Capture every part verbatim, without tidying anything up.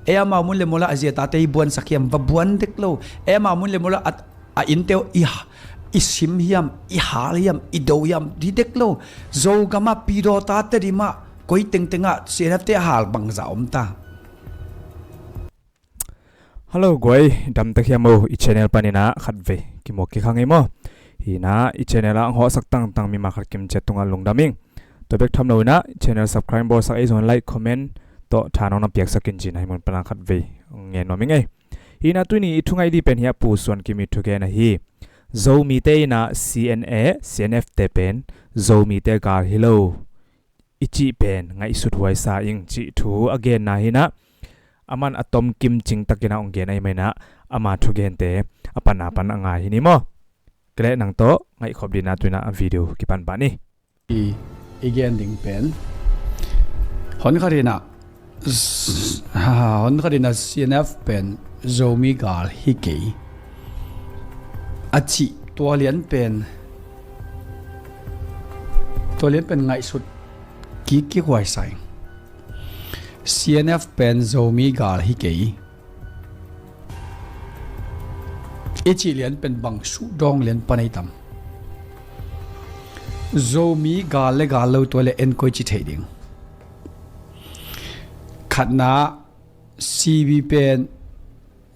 E, amau mun le mawla a zi a tate i buansak hiam? Va buan dek lo. E, amau mun le mawla a, a innte uh i, i sim hiam, i hal hiam, i do hiam? Hi dek lo. Zogam ah Pyidawtha, Tedim ah, koi tengteng ah C N F te a hal bangzah om ta? Hello guai, damtak hiam o? I channel panin ah khatvei kimuak kik hang ei maw. Hi in ah i channel ah hong hawhsak tangtang mimal khat kim ciat tungah lungdam ing. Tua bek tham lo in ah channel subscribe bawlsak ei zong, like, comment tawh tha nong na piaksak in ci-in ah hih mun pan ah khatvei ngen nuam ing ei. Hi in ah tuni i thungaih ding pen hiah Pu Suan Kim i thugen ahi. Zomite in ah C N A, C N F te pen Zomite gal hi lo i cih pen ngaihsut huai sa ing cih thu a genna hi in ah, aman a tomkim cingtakin ah hong gen ahih manin ah ama thugente a panna pan a ngai hi ni maw. Kei leh nang tawh ngaihkhop dingin ah tu in ah a video kipan pah ni. I, i gen ding pen, hon khat in ah, s-, ha, hon khat in ah C N F pen Zomi gal hi kei a cih tua lian pen, tua lian pen ngaihsut kik kik huai sa ing. C N F pen Zomi gal hi kei i cih lian pen bang suhdawng lian pan ei tam? Zomi gal le gal lo tua le en koi ci thei ding? Khatna, C B pen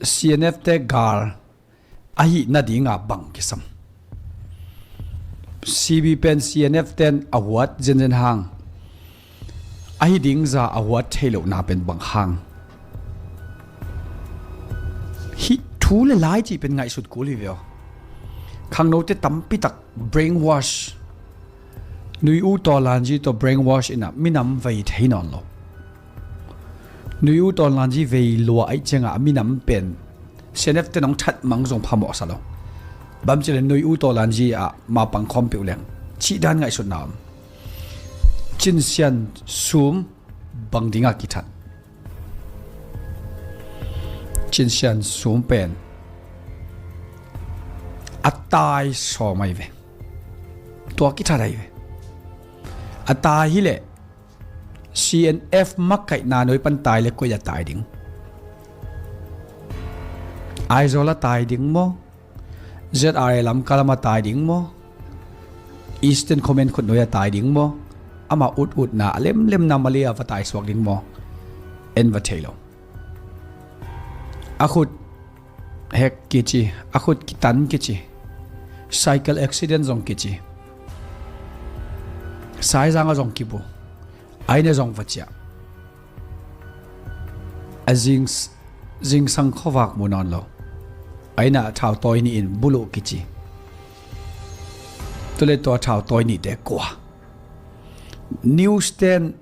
C N F te gal ahih nadinga bang kisam? C B pen C N F ten a huat zenzen hang, ahi ding zah a huat thei lohna pen bang hang? Hih thu le lai cih pen ngaihsut kul hi ve aw. Khangnote tampi tak brainwash, Nui U Taw Lan Zi tawh brainwash in ah minam vei thei nawn lo. Nui U Taw Lan Zi vei lua ahih ciangah a minam pen C N F ten hong that mang zong phamawh sa lo. Bang ci le Nui U Taw Lan Zi ah ma pang khawm peuh leng cih dan ngaihsutna om. Cin Sian Sum bang dingah kithat? Cin Sian Sum pen a tai sawm ahi ve. Tua kithat ahi ve. A tai hi leh C N F makaihna nuai pan tai le koi a tai ding? Aizawl a tai ding maw? Z R A Lamka lam a tai ding maw? Eastern Command khut nuai a tai ding maw? Amah ut utna a lemlemna Malay a va tai suak ding maw? En va thei lo. A khut hek kici, a khut kitan kici, cycle accident zong kici, Saizang ah zong kibu, a inn ah zong va ciah, a zing, zingsang khuavak mu nawn lo, a inn ah thautawi nih in buluh kici. Tua le tua thautawi nihte kua? News ten,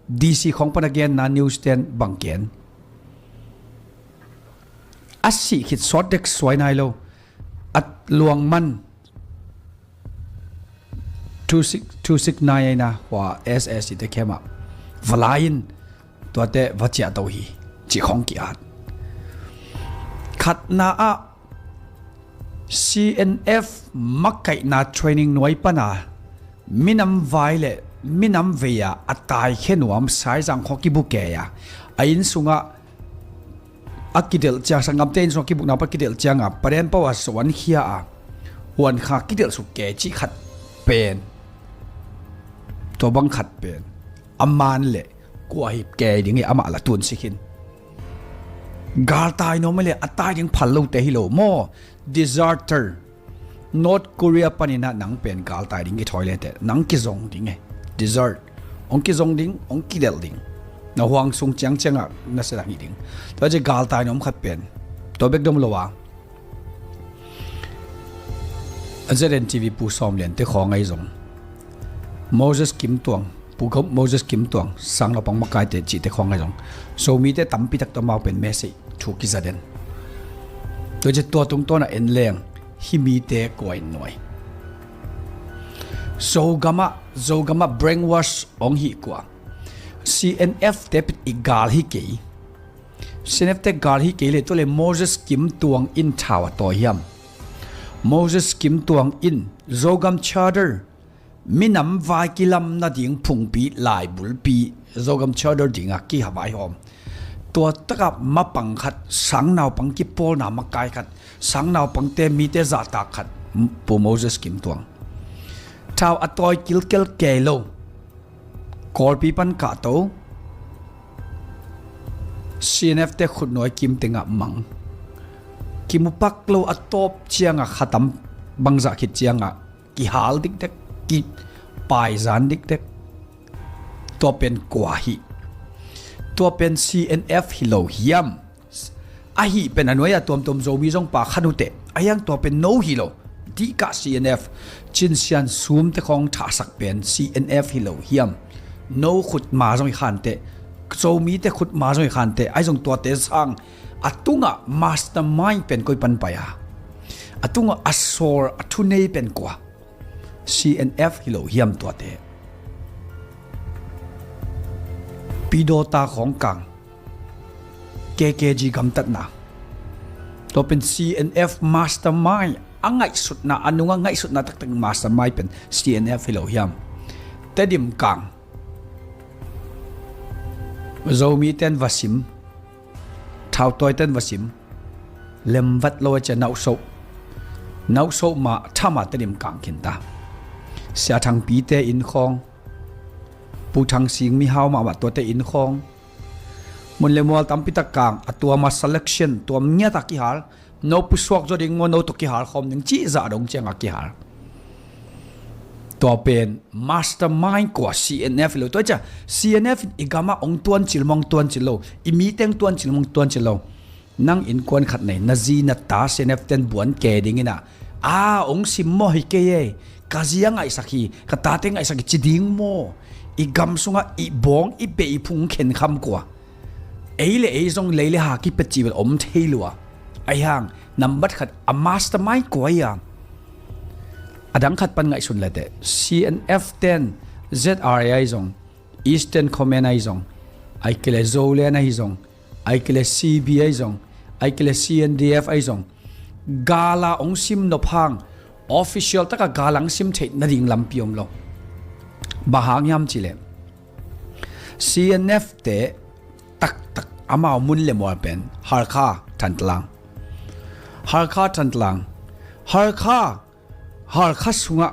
D C khawng pan a genna news ten bang gen? A sih khit sawt dek suai nai lo. A luang man two six, two six nine aina hua S S te khem ah va lai in tuate va ciah to hi cih khawng ki-at. Khatna ah C N F makaihna training nuai pana minam vai le minam vei a a taikhia nuam Saizang khua kibu kei a, a inn sungah a kidelh ciang, sanggamte inn sungah kibukna pa kidelh cianga paden pau a suan khia a huan kha kidelh suk kei cih khat pen, tua bang khat pen a man le kua hi kei ding hi, amah la tun sik hin. Galtai nuam le a tai ding phal lote hi lo maw? Deserter. North Korea paninah nang pen galtai ding i thawi lete nang kizong ding e. Desert. Hong kizong ding, hong kidelh ding. Na huang sung ciangciangah na sedang hi ding. Tua ci galtai nuam khat pen tua bek dom lo a, a Z N T V Pu Sawm Lian te khawng ahi zong, Moses Kim Tuang, Pu Gop Moses Kim Tuang, sang naupang makaite cihte khawng ahi zong, Zomite tampi tak tawh amau pen message thu kiza den. Tua ci tua tungtawnah en leng hih mite kua in nuai? Zogamah, Zogamah brainwash hong hih kua? C N F te pen i gal hi kei. C N F te gal hi kei le tua le Moses Kim Tuang in thau a tawi hiam? Moses Kim Tuang in Zogam Charter, minam vai kilam nading phungpi, laibulpi, Zogam Charter dinga kiha vaihawm, Tua takah mapang khat, sangnaupang kipawlna makai khat, sangnaupangte mite zahtak khat, Pu Moses Kim Tuang. Thau a tawi kilkel kei lo. Kawlpi pan kahto. C N F te khutnuai kim tengah mang. Kimupak lo a tawp ciangah khatam bangzah khit ciangah kihal dikdek, kipaizan dikdek. Tua pen kua hi? Tua pen C N F hi lo hiam? Ahi pen a nuai-a tuamtuam Zomi zong pa khan uh teh, a hiang tua pen no hi lo. Dihkah C N F, Cin Sian Sum te khawng thahsak pen C N F hi lo hiam? No khutma zong hi khan teh, Zomi te khutma zong hi khan teh, ahi zong tuate sang a tungah mastermind pen koi pan pai a, a tungah a sawl a thunei pen kua? C N F hi lo hiam tuate? Pidawta khawng kang, K K G gamtatna, tua pen C N F mastermind, a ngaihsutna, a nunga ngaihsutna taktak mastermind pen C N F hi lo hiam? Tedim kang, Zomi ten va sim, thautawi ten va sim, lemvat lo a cia nauhsoh, nauhsoh mah thama Tedim kang khinta. Sia Thangpi te inn khawng, Pu Thang Sing mihau mahmah tuate inn khawng, mun le mual tampi tak kang, a tuama selection, tuam ngiata kihal, no pusuak zaw ding maw, no tawh kihal khawm ding cih zah dong ciangah kihal. Tua pen mastermind kua? C N F hi lo. Tua cia C N F i gamah ong tuancil mong tuancil lo, i miteng tuancil mong tuancil lo. Nang innkuan khat nei, na zi na ta C N F ten buan ke dingin ah, a ong sim maw hi kei ei, ka zi a ngaihsak hi, ka tate ngaihsak hi ci ding maw? I gam sungah i bawng i beh i phung khenkham kua? Ei le ei zong lei le ha kipet cih bel om thei lua. Ahi hang nambat khat a mastermind kua hi a? A dang khat pan ngaihsun le teh, C N F ten Z R A ahi zong, Eastern Command ahi zong, ahi kei le Zoland ahi zong, ahi kei le C B ahi zong, ahi kei le C N D F ahi zong, gala ong sim nop hang, official taka gala ong sim theih nading lampi om lo. Bang hang hiam cih leh, C N F te taktak amau mun le mual pen Hakha, Thantlang. Hakha, Thantlang. Hakha, Hakha sungah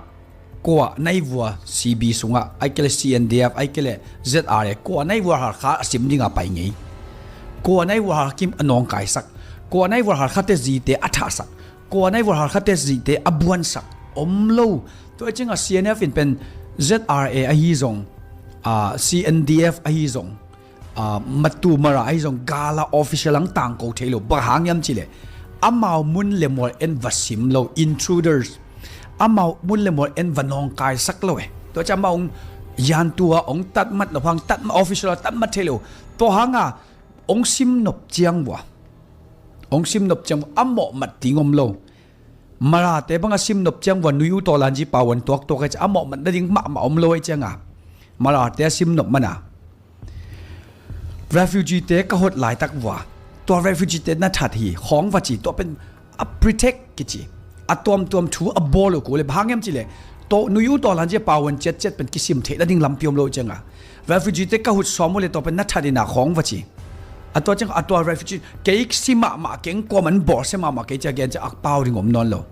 kua na hi vua, C B sungah, ahi kei le C N D F, ahi kei le Z R A, kua na hi vua Hakha a sim dinga pai ngei. Kua na hi vua Hakha kim a nawngkaisak. Kua na hi vua Hakha te zite a thahsak. Kua na hi vua Hakha te zite a buansak. Om lo. Tua ciangah C N F in pen Z R A ahi zong, ah, C N D F ahi zong, ah, Matu Mara ahi zong gala official ang tangko thei lo. Bang hang hiam cih leh, amau mun le mual en va sim lo, intruders. Amau mun le mual en va nawngkaisak lo e. Tua ciah amau ong yantua ong tatmat lo hang, tatmat official a tatmat thei lo. Tua hanga ong sim nop ciang vua, ong sim nop ciang vua, a mawhmat ding om lo. Marate bang a sim nop ciang vua, nui u tawlan ji pauan tuaktuak ahi ciah a mawhmat nading mahmah om lo ahi cianga, Marate a sim nop mana, refugee te ka hot laitak vua, tua refugee te na that hi khawng va ci, tua pen a protect kici, a tuamtuam thu a bawl uh kul e. Bang hang hiam cih leh, tua nui u tawlan ji a pauan ciatciat pen kisim theih nading lampi om lo cianga, refugee te ka hut sawm uh le tua pen na that hi na khawng va ci. A tua ciang a tua refugee kei si mahmah keng, kuaman bawlsia mahmah kei ci a gen ciah a pau ding om nawn lo.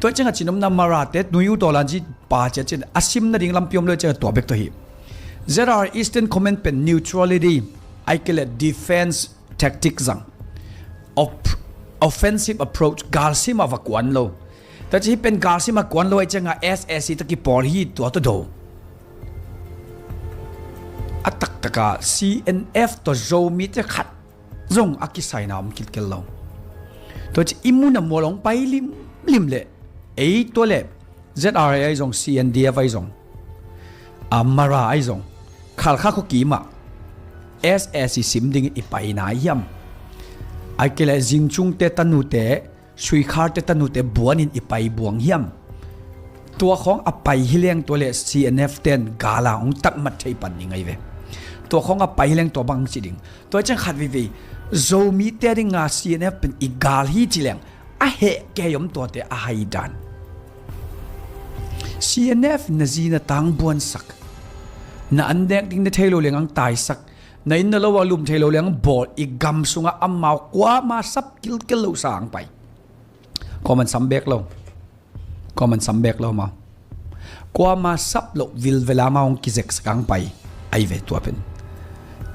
Tua ciangah cinopna Marate nui u tawlan ji pa ciatciat a sim nading lampi om lo ciangah tua bek tua hi. Z R A Eastern Command pen neutrality, ahi kei le defense tactic zang. Op-, offensive approach, galsim a va kuan lo. Tua ci hi pen galsim a kuan lo ahi ciangah S A C tawh kipawl hi, tua tawh do. A taktaka C N F tawh Zomite khat zong a kisaina om kilkel lo. Tua ci i mun a mual ong pai limlim leh, ei tua leh Z R A ahi zong, C N D F ahi zong, a Mara ahi zong, Khalkha khuakimah S A C sim dingin i paina hiam? Ahi kei leh Zingchungte tanute, Suikhalte tanute buanin i pai buang hiam? Tua khawng a pai hi leng tua leh C N F ten gala ong takmat thei pan ni ngai ve. Tua khawng a pai hi leng tua bang ci ding. Tua ciang khat veivei Zomite dinga C N F pen i gal hi ci leng a heh kei om tuate a hai dan. C N F na zi na tang buansak, na an nek ding na thei lo leng ang taisak, Na inn na lo a lum thei lo leng bawl, i gam sungah amau kuama sap kilkel lo sang pai. Kuaman sam bek lo. Kuaman sam bek lo maw. Kuama sap lo vilvela amau hong kizeksak ang pai. Ai ve tua pen.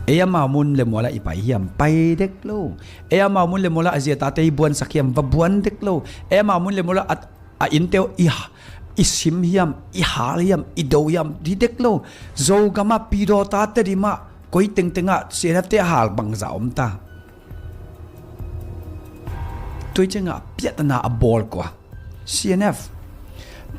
Ei amau mun le muala i pai hiam, pai dek lo. Ei amau mun le muala a zia tate i buansak hiam, va buan dek lo. Ei amau mun le muala a, a innte uh i ha, i sim hiam, i hal hiam, i do hiam, di dek lo. Zogam a pidaw tate di mah, koi tengteng ah C N F te a hal bangza om ta. Tua i ciangah piahtana a bawl kua? C N F.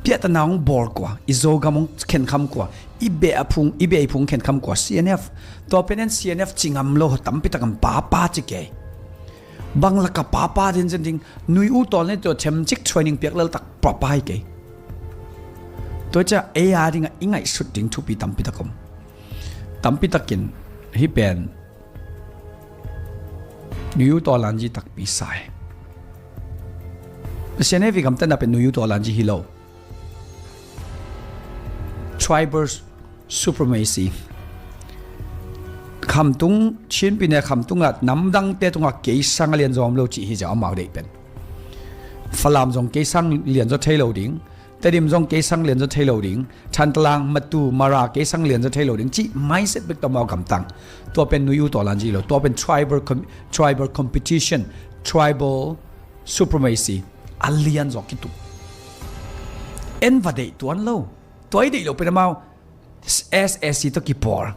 Piahtana hong bawl kua? I Zogam hong khenkham kua? I beh a phung, i beh i phung khenkham kua? C N F. Tua pen en C N F ci ngam lo, tampi tak am papa ci kei. Bang laka papa den zen ding, nui u tawl ni tua themcik training piak lel tak papa hi kei. Tua i ciah ei a dingah i ngaihsut ding thupi tampi tak om. Tampi takin hih pen nuyu tawlanji takpi sai. Pasian hei vi gamtatna pen nuyu tawlanji hi lo. Tribal supremacy. Khamtung, Chin pine khamtungah namdangte tungah kei sang a lianzaw om lo cih hi ziau amau deih pen. Falam zong kei sang lianzaw thei lo ding. Tedim zong kei sang lianzaw thei lo ding. Thantlang, Matu, Mara kei sang lianzaw thei lo ding cih mindset bek tawh amau gamtang. Tua pen nuyu tawlanji lo. Tua pen tribal com-, tribal competition, tribal supremacy a lianzaw kituk. En va deih tuan lo. Tua i deih lo pen amau S A C tawh kipawl.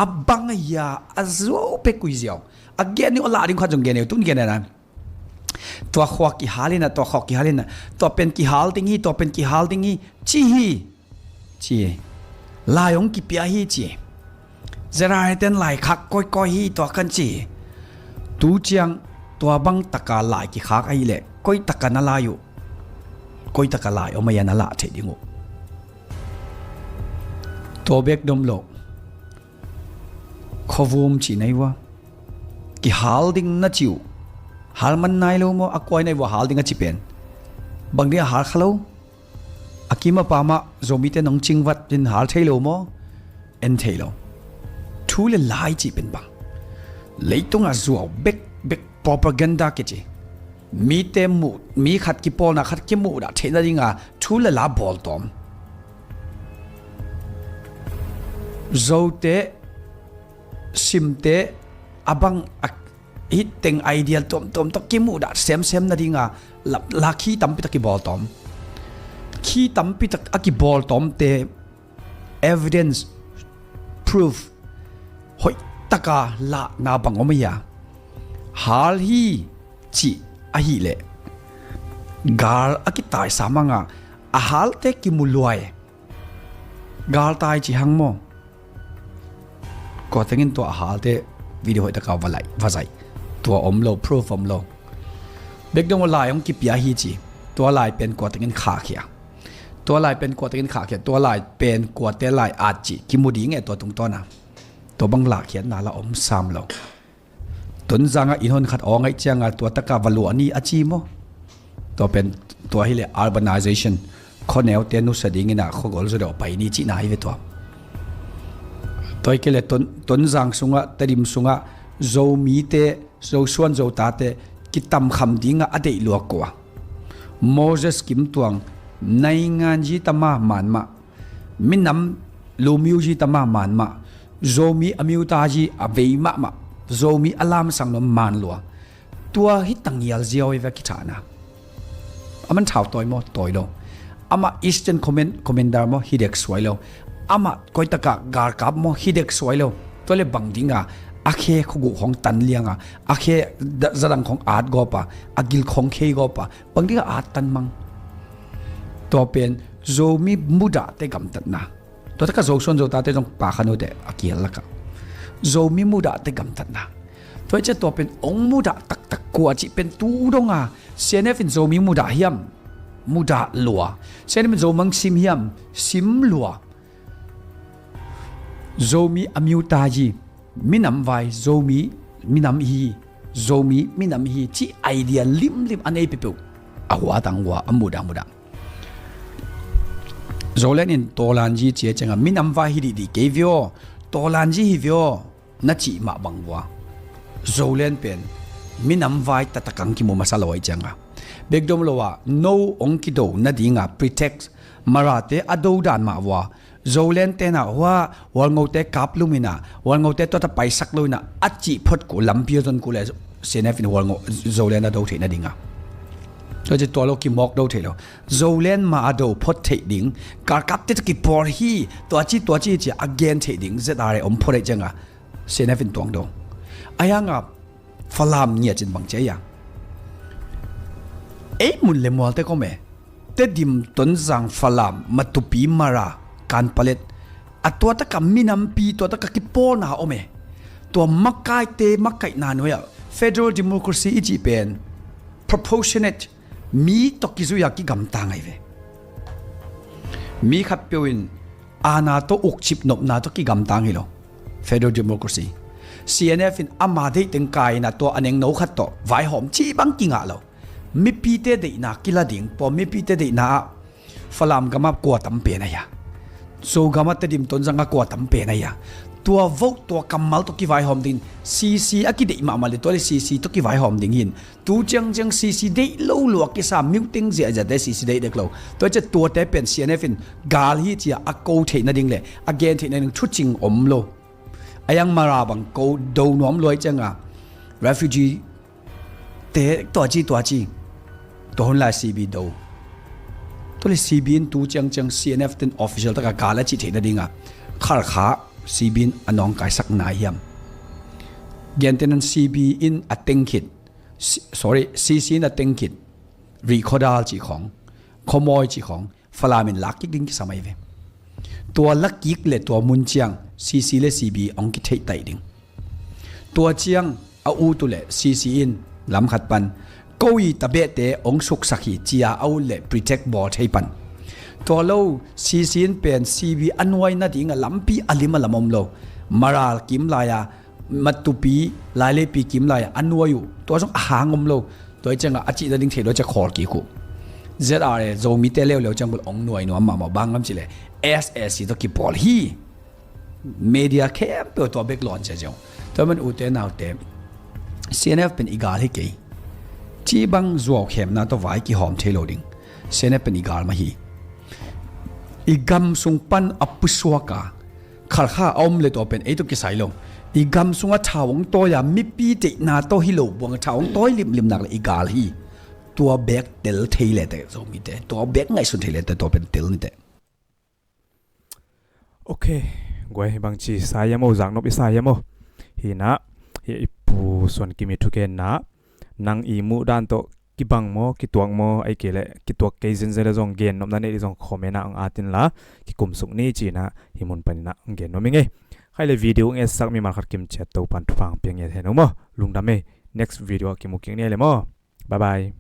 A bang a hia a zuau pek ui ziau. A gen ni aw lah ding khat zong gen ni aw tun gen ni aw. Tua khua kihal inah, tua khua kihal inah, tua pen kihal ding hi, tua pen kihal ding hi, ci hi, ci hi. Lai hong kipia hi, ci hi. Zeraiten lai khak koikoi hi, tua kan ci hi. Tu ciang tua bang taka lai kikhak ahileh koi taka na lai uh, koi taka lai om a ia na lah theih ding uh. Tua bek dom lo. Khuavum ci nai ua. Kihal ding na ci uh. Hal man nai lo maw, a kuai nai ua hal ding a ci pen. Bang ding a hal kha lo. A kim a pam ah Zomite nong cingvat in hal thei lo maw. En thei lo. Thu le lai ci pen bang. Leitung a zuau bek bek propaganda kici. Mite muh, mi khat kipawlna khat kimuhdah theihna dinga thu le la bawl tawm. Zote, simte, a bang a, hih teng idea tuamtuam tawh kimuhdah semsem nadinga la, la khi tampi tak kibawl tawm. Khi tampi tak a kibawl tawmte evidence, proof, hoih taka lahna bang om a hia? Hal hi cih ahileh gal a kitaisa manga a halte kimu luai. Galtai ci hang maw? Kua tengin tua a halte video hoih taka va lai, va zai. Tua om lo, proof om lo. Bek dong lai hong kipia hi ci. Tua lai pen kua tengin khahkhia. Tua lai pen kua tengin khahkhia. Tua lai pen kuate lai at ci. Kimu ding e tua tungtawna. Tua bang lahkhiatna la om sam lo. Tonzang ah inn hon khat aw ngaih cianga tua taka va luah ni a ci maw? Tua pen tua hileh urbanization, khuaneute nusia dingin ah khuagol zaw deuh pai ni cihna hi ve tua. Tua hi kei leh Ton, Tonzang sungah, Tedim sungah Zomite, Zosuan Zotate kitamkham dingah a deih lua kua? Moses Kim Tuang, naingan zi tama man mah. Minam lumiu zi tama man mah. Zomi a miu ta zi a vei mahmah. Zomi a lamsang nuam man lua. Tua hi tangial ziau i ve kithahna. A man thau tawi maw? Tawi lo. Amah Eastern Command, Commander maw? Hi dek suai lo. Amah koitakah galkap maw? Hi dek suai lo. Tua le bang dinga a khe khuaguh khong tan lianga a khe da-, zadang khong at gawpa a gil khong khei gawpa bang dinga at tan mang. Tua pen Zomi mudahte gamtatna. Tua taka Zosuan Zotate zong pakhan ute a kihel laka Zomi mudahte gamtatna. Tua i cia tua pen ong mudah taktak kua cih pen tu donga C N F in Zomi mudah hiam? Mudah lua. C N F in Zomang sim hiam? Sim lua. Zomi a miu ta hi. Minam vai Zomi minam hi. Zomi minam hi cih idea limlim a nei peuhpeuh a hua tang hua a mudah mudah. Zolen in tawlanji cia cianga minam vai hi dihdih kei vio. Tawlanji hi vio. na cih mah bang vua Zoland pen minam vai taktak ang kimu masa lo ahi cianga, bekdom lo a no ong kido nadinga pretext Marate a do dan mah vua Zoland tena hua Hualngote kaplum ina Hualngote tuata paisak lo ina a cih phot ku lampi a zon ku le C N F in Hualngo Zoland a do theih nadinga. Tua ci tua lo kimawk do thei lo. Zoland ma a do phot theih ding, karkap te kipawl hi, tua ci tua ci cia a gen theih ding Z R A om phot ahi cianga C N F in tuang do. Ahi hanga Falam ngiat cin bang cia ia. Ei mun le mual te kome. Tedim, Tonzang, Falam, Matupi, Mara, Kanpalet. A tua taka minampi tua taka kipawlna om e. Tua makaite makaihna nuai ah federal democracy i cih pen proportionate mi tawh kizui-a kigamta ngai ve. Mi khatpeuh in aana tawh ukcip nopna tawh kigamta ngai lo. Federal democracy. C N F in ama deih teng kaina tua a nengno khat tawh vaihawm cih bang kingah lo. Mipite deihna kila ding pawh mipite deihna ah Falam gamah kua tam pen ahi a, Zogamah Tedim Tonzangah kua tam pen ahi a, tua vote tua kammal tawh kivaihawm dingin C C a kideih mahmah le tua le C C tawh kivaihawm ding hin tu ciangciang C C deih lo lua kisa miuteng ziahziahte C C deih dek lo. Tua cia tuate pen C N F in gal hi cia a ko theih nading le a gen theih nading thucing om lo. A yang Mara bang ko do nuam luai cianga refugee te tua ci tua ci tua hun lai C B do. Tua le C B in tu ciangciang C N F ten official taka gal a cih theih nadinga khalkha C B in a nawngkaisak nai hiam? Gentehnan C B in a teng khit, sorry, C C in a teng khit, rih khuadal cih khawng, khuamawi cih khawng Falam in lak kik ding kisam ahi ve. Tua lak kik le tua mun ciang C C le C B hong kitheih taih ding. Tua ciang a ut uh le C C in lamkhat pan ko i tabehte hong suksak hi cia a ut le protect bawl thei pan. Tua lo C C in pen C B a nuai nadinga lampi a lim a lam om lo. Maral kim lai-a Matupi, Laileipi kim lai-a a nuai uh tua zong a hang om lo. Tua i cianga a cih nading thei lo cia khawl kik uh. Z R A Zomite leuleu ciang bul hong nuai nuam mahmah bang lam cih le S A C tawh kipawl hi. Media khempeuh tua bek lawn cia ziau. Tua man ute naute, C N F pen i gal hi kei. Cih bang zuau khemna tawh vai kihawm thei lo ding. C N F pen i gal mah hi. I gam sung pan a pusuak a khalkha a om le tua pen ei tawh kisai lo. I gam sungah thau hong tawi a mipi deihna tawh hi lo buang a thau hong tawi limlim nak le i gal hi. Tua bek tel thei le te Zomite, tua bek ngaihsun thei le te tua pen tel ni te. Ok, guai, bangci sa hiam o, zaknop i sa hiam o? Hi na, hi i Pu Suan Kim i thugenna nang i muh dan tawh kibang maw, kituak maw, ahih kei leh kituak kei zenzen le zong gennopna nei dih zong comment ah hong at inla, kikum suk ni ci-in ah hih mun panin ah hong gennuam ing ei. Khai le video hong etsak mimal khat kim ciat Topan thupha hong pia ngiat hen uh maw. Lungdam ei. Next video ah kimu kik ni ei le maw. Bye bye.